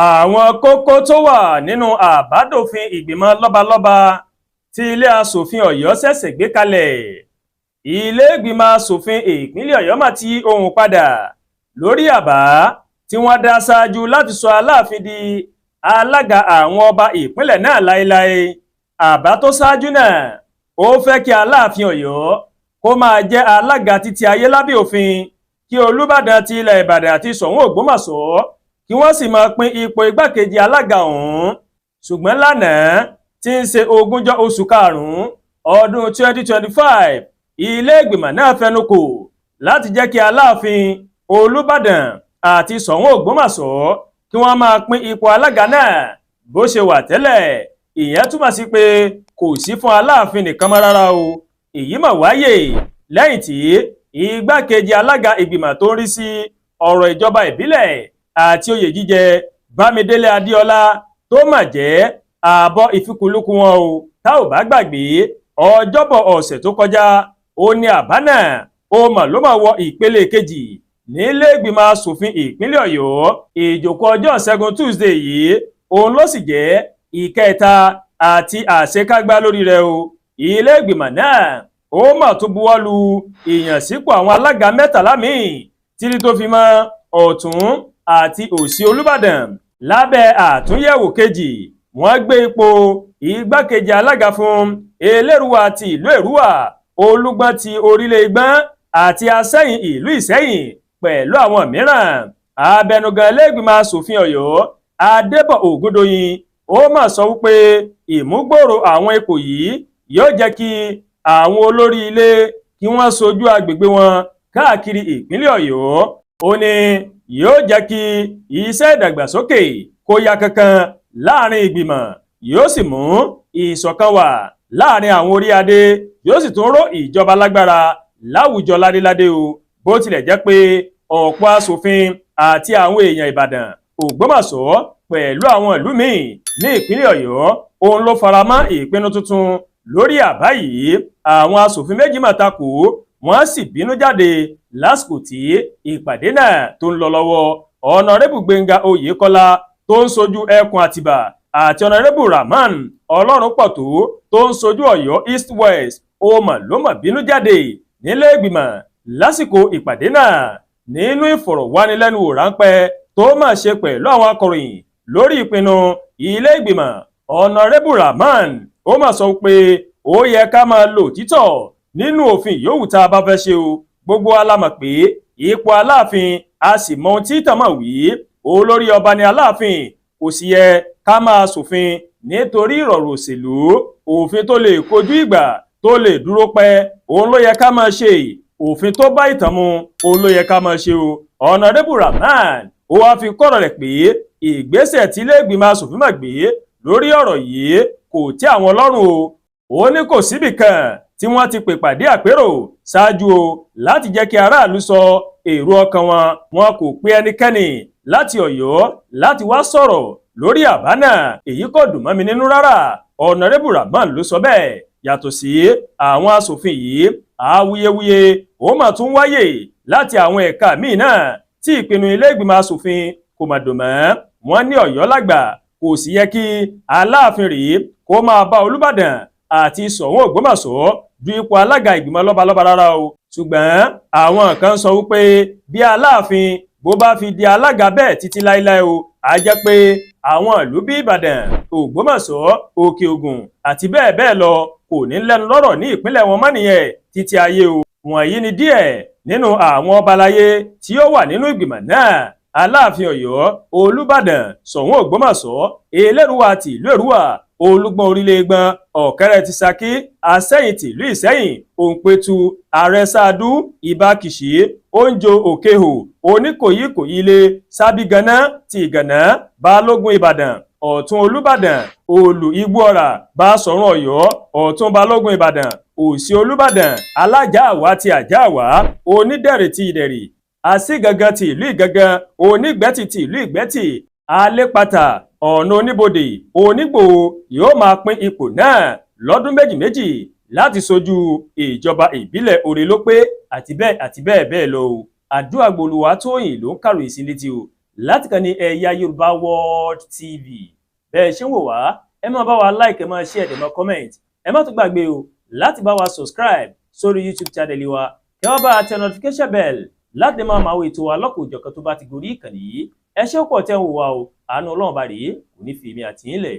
Àwọn kókó tó wà nínú àbádòfin ìgbìmọ̀ lọ́balọ́ba tí ilé asòfin Ọ̀yọ́ ṣẹ̀ṣẹ̀ gbé kalẹ̀. Ilé ìgbìmọ̀ asòfin ìpínlẹ̀ Ọ̀yọ́ mà ti ohùn padà lórí àbá tí wọ́n dá ṣáájú láti sọ Aláàfin di alága àwọn ọba ìpínlẹ̀ náà láéláé. Àbá tó ṣáájú náà, ó fẹ́ kí Aláàfin Ọ̀yọ́ kó máa jẹ́ alága títí ayé lábẹ́ òfin, kí Olúbàdàn ti ilẹ̀ Ìbàdàn àti Ṣọ̀ún Ògbómọ̀ṣọ́ kí wọ́n sì máa pín ipò igbákejì alága ọ̀hún. Ṣùgbọ́n lánàá tí ń ṣe 20 oṣù karùn-ún ọdún 2025, ilé ìgbìmọ̀ náà fẹnu kò láti jẹ́ kí Aláàfin, Olúbàdàn àti Ṣọ̀ún Ògbómọ̀ṣọ́ kí wọ́n máa pín ipò alága náà bó ṣe wà tẹ́lẹ̀. Ìyẹn túmọ̀ sí pé kò sí fún Aláàfin nìkan mọ́ rárá o. Èyí mà wáyè lẹ́yìn tí igbákejì alága ìgbìmọ̀ tó ń rí sí ọ̀rọ̀ ìjọba ìbílẹ̀ àti oyè jíjẹ, Bámidélé Adéọlá, tó mà jẹ́ ààbọ̀ ìfikùnlukùn wọn o. Tá ò bá gbàgbé, Ọjọ́bọ̀ ọ̀sẹ̀ tó kọjá ó ní àbá náà ó mà ló mà wọ ìpele kejì nílé ìgbìmọ̀ asòfin ìpínlẹ̀ Ọ̀yọ́. Ìjókòó ọjọ́ Ìṣẹ́gun Tuesday yìí òun ló sì jẹ́ ìkẹta àti àṣekágbá lórí rẹ̀ o. Ilé ìgbìmọ̀ náà ó mà tún buwọ́ lu ìyànsípò àwọn alága 13 míì, títí tó fi mọ́ ọ̀tún àti òsì Olúbàdàn. Lábẹ́ àtúnyẹ̀wò kejì, wọ́n gbé ipò igbákejì alága fún Elérúwà ti ìlú Èrúwà, Olúgbọ́n ti Orílẹ̀ Ìgbọ́n àti Asẹ́yìn ìlú Ìsẹ́yìn pẹ̀lú àwọn mìíràn. Abẹnugan ilé-ìgbìmọ̀ asòfin Ọ̀yọ́, Adébọ̀ Ògúndòyìn, ó mà sọ wípé ìmúgbòòrò àwọn ipò yìí yóò jẹ́ kí àwọn olórí ilé kí wọ́n sojú agbègbè wọn káàkiri ìpínlẹ̀ Ọ̀yọ́. Ó ní yóò jẹ́ kí iṣẹ́ ìdàgbàsókè kó yá kankan láàrin ìgbìmọ̀, yóò sì mú ìṣọ̀kan wà láàrin àwọn orí adé, yóò sì tún ró ìjọba lágbára láwùjọ ládéládé o. Bó tilẹ̀ jẹ́ pé ọ̀pọ̀ aṣòfin àti àwọn èèyàn Ìbàdàn, Ògbómọ̀ṣọ́ pẹ̀lú àwọn ìlú míì ní ìpínlẹ̀ Ọ̀yọ́ òun ló fara mọ́ ìpinnu tuntun lórí àbá yìí, àwọn aṣòfin méjì mà takò, wọ́n sì bínú jáde lásìkò tí ìpàdé náà tó ń lọ lọ́wọ́. Ọ̀nàrẹ́bù Gbẹ̀ngà Oyèkọ́lá tó ń sojú ẹkùn Àtìbà àti Ọ̀nàrẹ́bù Rahman Ọlọ́runpọ̀tó tó ń sojú Ọ̀yọ́ East West ó mà ló mà bínú jáde nílé ìgbìmọ̀ lásìkò ìpàdé náà. Nínú ìfọ̀rọ̀wánilẹ́nuwò ráńpẹ́ tó mà ṣe pẹ̀lú àwọn akọ̀ròyìn lórí ìpinnu ilé ìgbìmọ̀, Ọ̀nàrẹ́bù Rahman ó mà sọ pé ó yẹ ká máa lò títọ̀ nínú òfin yòówù tá a bá fẹ́ ṣe o. Gbogbo wa la mọ̀ pé ipò Aláàfin, a sì mọ ohun tí ìtàn mọ̀ wí. Olórí ọba ni Aláàfin, kò sì yẹ ká máa ṣòfin nítorí ìrọ̀rùn òṣèlú. Òfin tó lè kojú ìgbà, tó lè dúró pẹ́, òun ló yẹ ká máa ṣe. Òfin tó bá ìtàn mu, òun ló yẹ ká máa ṣe o. Ọ̀nàrẹ́bù Rahman ó wáá fi kọ́rọ̀ rẹ̀ pé ìgbésẹ̀ tí ilé ìgbìmọ̀ asòfin máa gbé lórí ọ̀rọ̀ yìí kò tẹ́ àwọn lọ́rùn o. Ó ní kò síbì kan tí wọ́n ti pè pàdé àpérò ṣáájú o láti jẹ́ kí aráàlú sọ èrò ọkàn wọn. Wọn kò pe ẹnikẹ́ni láti Ọ̀yọ́ láti wá sọ̀rọ̀ lórí àbá náà. Èyí kò dùn mọ́ mi nínú rárá. Ọ̀nàrẹ́bù Rahman ló sọ bẹ́ẹ̀. Yàtọ̀ sí àwọn asòfin yìí, awuyewuye ó mà tún wáyè láti àwọn ẹ̀ka míì náà tí ìpinnu ilé ìgbìmọ̀ asòfin kò mà dùn mọ́. Wọ́n ní Ọ̀yọ́ lágbà, kò sì yẹ kí Aláàfin rèé kó máa bá Olúbàdàn àti Ṣọ̀ún Ògbómọ̀ṣọ́ du ipò alága ìgbìmọ̀ lọ́balọ́ba rárá o. Ṣùgbọ́n àwọn kan sọ wípé bí Aláàfin bó bá fi di alága bẹ́ẹ̀ títí láéláé o, á jẹ́ pé àwọn ìlú bí Ìbàdàn, Ògbómọ̀ṣọ́, Òkè Ògùn àti bẹ́ẹ̀ bẹ́ẹ̀ lọ kò ní lẹ́nu lọ́rọ̀ ní ìpínlẹ̀ wọn mọ́ nìyẹn títí ayé o. Wọ̀nyí ni díẹ̀ nínú àwọn ọba aláyé tí ó wà nínú ìgbìmọ̀ náà: Aláàfin Ọ̀yọ́, Olúbàdàn, Ṣọ̀ún Ògbómọ̀ṣọ́, Elérúwà ti ìlú Èrúwà, Olúgbọ́n Orílẹ̀-Ègbọ́n, Ọ̀kẹ́rẹ́ ti Ṣakí, Asẹ́yìn ti ìlú Ìsẹ́yìn, Òǹpẹ̀tù, Ààrẹ Ṣáàdú, Ìbà Kìṣí, Oúnjẹ Òkèhò, Oníkòyí Kòyílé, Sábìgànná ti Ìgànná, Balógun Ìbàdàn, Ọ̀tún Olúbàdàn, Olù Igbóọrà, Báṣọ̀run Ọ̀yọ́, Ọ̀tún Balógun Ìbàdàn, Òsì Olúbàdàn, Alájàáwá ti Àjàáwá, Onídẹ̀rẹ̀ ti Ìdẹ̀rì, Àsígangan ti ìlú Ìgangan, Onígbẹ́tì ti ìlú Ìgbẹ́tì, Alépatà, Ọ̀nà Oníbodè, Onígbòho yóò máa pín ipò náà lọ́dún méjì méjì láti sojú ìjọba ìbílẹ̀ Òrèlópé àti bẹ́ẹ̀ àti bẹ́ẹ̀ bẹ́ẹ̀ lọ o. Àdúrà Gbòòlùwà Tóyìn ló ń kàròyìn sí létí o. Láti kàn ní Ẹ̀yà Yorùbá World TV. Bẹ́ẹ̀ ṣe ń wò wá, ẹ máa bá wa like, ẹ máa share, ẹ máa comment. Ẹ má tún gbàgbé o láti bá wa subscribe sórí YouTube channel wa, kí wọ́n bá tẹ notification bell láti máa máa wo ètò wa lọ́kùnjọ̀kan tó bá ti gorí ìkànnì yìí. Ẹ ṣé pọ̀ tẹ́ ń wò wá o. Àánú Ọlọ́run bá rèé kò ní fi èmi àti yín lẹ̀.